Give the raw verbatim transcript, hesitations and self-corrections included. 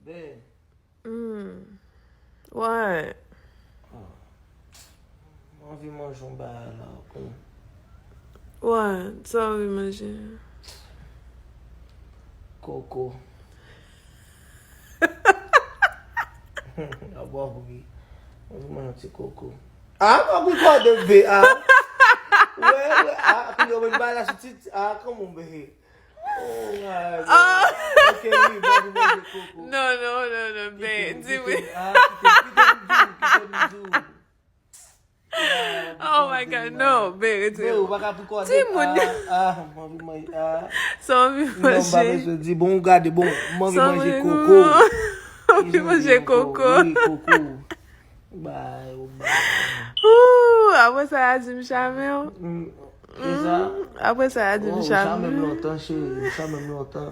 Ben, Hmm. What? Mwen anvi manje yon bagay la. Kon What? Sa w anvi manje? Koko. Aba wi. Mwen anvi manje yon ti koko. Ah, mwen anvi kòde ve a. Wè, wè, ah, kounye mwen bagay la sou ti, ah, kòman mwen. Oh my God. Ok, wi, mwen anvi manje koko. Non, non, non, non, ben, di wi. Ah, kite, kite m di w, kite m di w. Oh my God, non, ben, retire. Bro, ou pa ka pou kòde. Timoun. Ah, ah, mwen anvi manje, ah. Sa w anvi Non, m pa manje? bezwen di. Bon, gade, bon, mwen anvi Sa w manje anvi koko. Anvi manje koko. Wi, koko. Bay, oh, bay. Ooh, apre sa, a di m chame w. Mm, e sa? Apre sa, a di m Oh, sa menm chame w. Lontan, cheri, sa menm lontan.